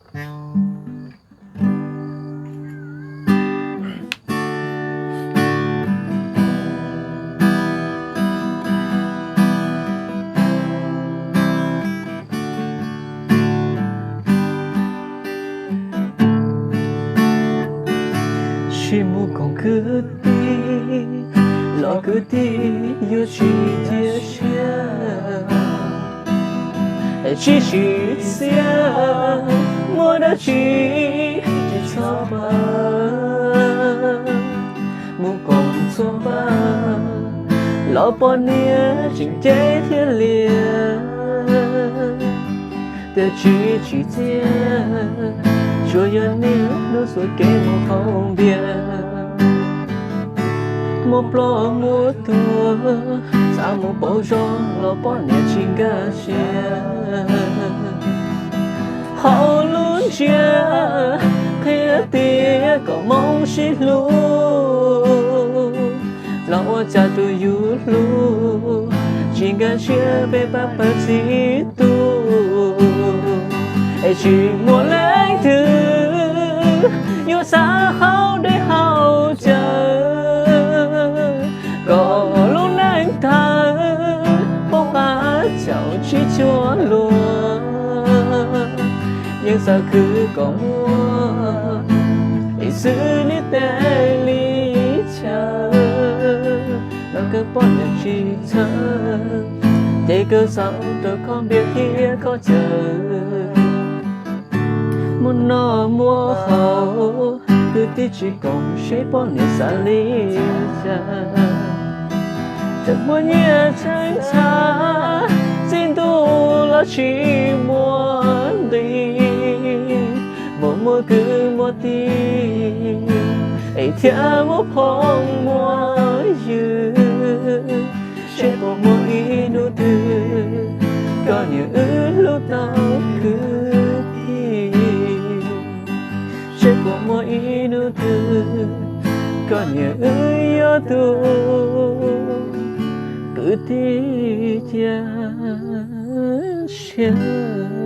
Tsis mus koom kwv tij los kwv tij yuav tsis cia siab. Tsis sim txiaj muaj dab tsi tsis txhob pab. Mus koom txhua pab los poj niam tseem cem thiab liam. Tiam sis tsis txiaj, tsuas yog niaj hnub xuas kev mus haus npias. Muaj ploj muaj tuag, xav mus pauv zog los poj niam tsis nkag siab. Hauv lub ntsiab qhia tias kom hmoov sib hlub, los ua cas tus yus hlub tsis nkag siab, peb pab pawg txib tub. Es tsis muaj leej twg yuav xav haus dej haus cawv, kom lub neej tawg poob qab caum tsib cuag luag. Yeej xav khwv kom muaj, es xwb li teb li chaw, los kawg poj niam tsis txhawj, ces kawg xav rau koj npias thiab koj cawv. Muaj noj muaj haus, kwv tij tsis koom seb poj niam xav li cas. Tseem muaj nyiaj txhawj ntxhab, txij ntuj los tsis muaj nqis, muaj muaj kwv muaj tij, es thiaj muaj phooj muaj ywg. Seb puas muaj ib hnub twg koj niam wb hlub tau kwv tij. Seb puas muaj ib hnub twg koj niam wb yuav tus kwv tij cia siab.